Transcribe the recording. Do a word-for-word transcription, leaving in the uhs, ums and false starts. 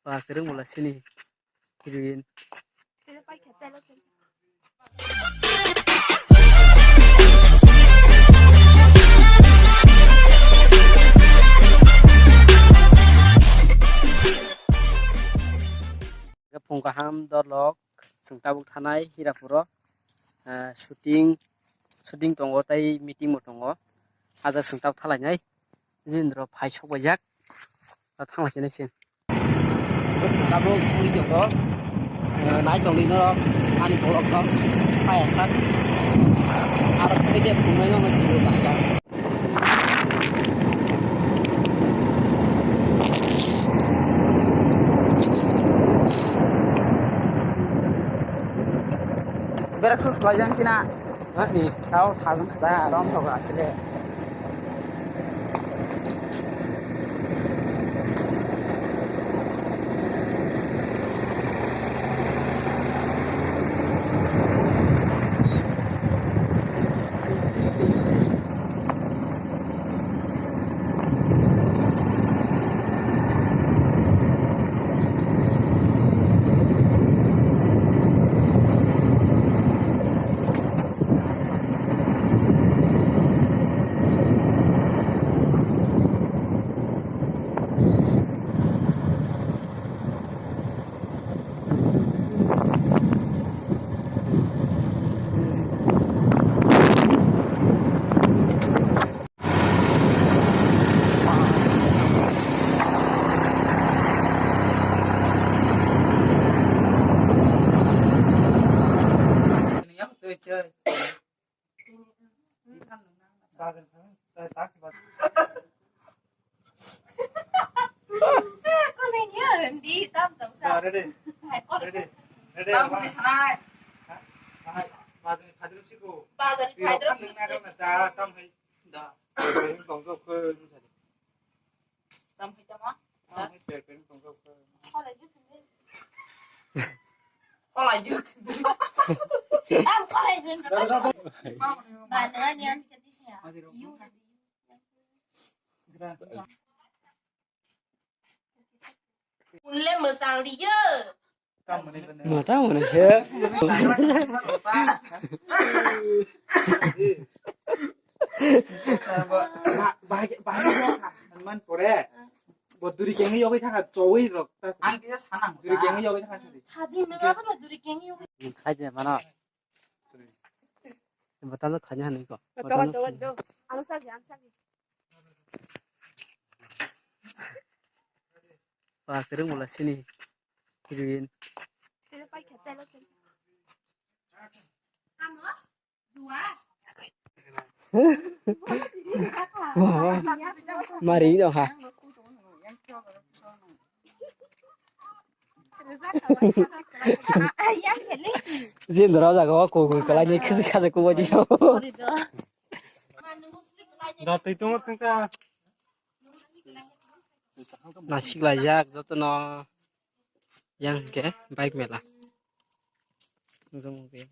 Ba kwrwng bwla sini heroine. Phung kaham dorlok, chwng tabuk thanai Hirapuro, ah, shooting, shooting tongo tei meeting bo tongo. Haja chwng tabuk thalainai, jindro phai sok baijak, thangla chinai se. Chwng tabuk ui tongo, ah, nai tongwi norok ani borok rok phai asak. Aro phai de phungnai no. Berak sus bajang sina. Ani tau thajang khata rom thoga chile. Ready. Ready. Ready. Bazar ni phaidrop siko. Bazar ni phaidrop siko. Da. Tam hai tama. Tam hai. Kholai juk. Tam kholai juk. Ba na ni an ka tisya. Yu. Unle mwchang riyo. Mata mone se. Bahai bahai man pore. Bo duri kengwi yogwi thangkha chowi rok. Ang kisa sanang. Duri kengwi yogwi thangkha sari. Sadi nang apa duri kengwi yogwi. Khai de mano. Botol khai de hanai ko. Botol khai de. Ang sagi ang sagi. Ba kwrwng bwla sini heroine. Mari no ha. Jindra jaga o kugui kalai ni khasi khasi kubai di. Sorry do. Da twi tungma tungka. Nasik laijak jotono yang ke bike mela. Nujung ke.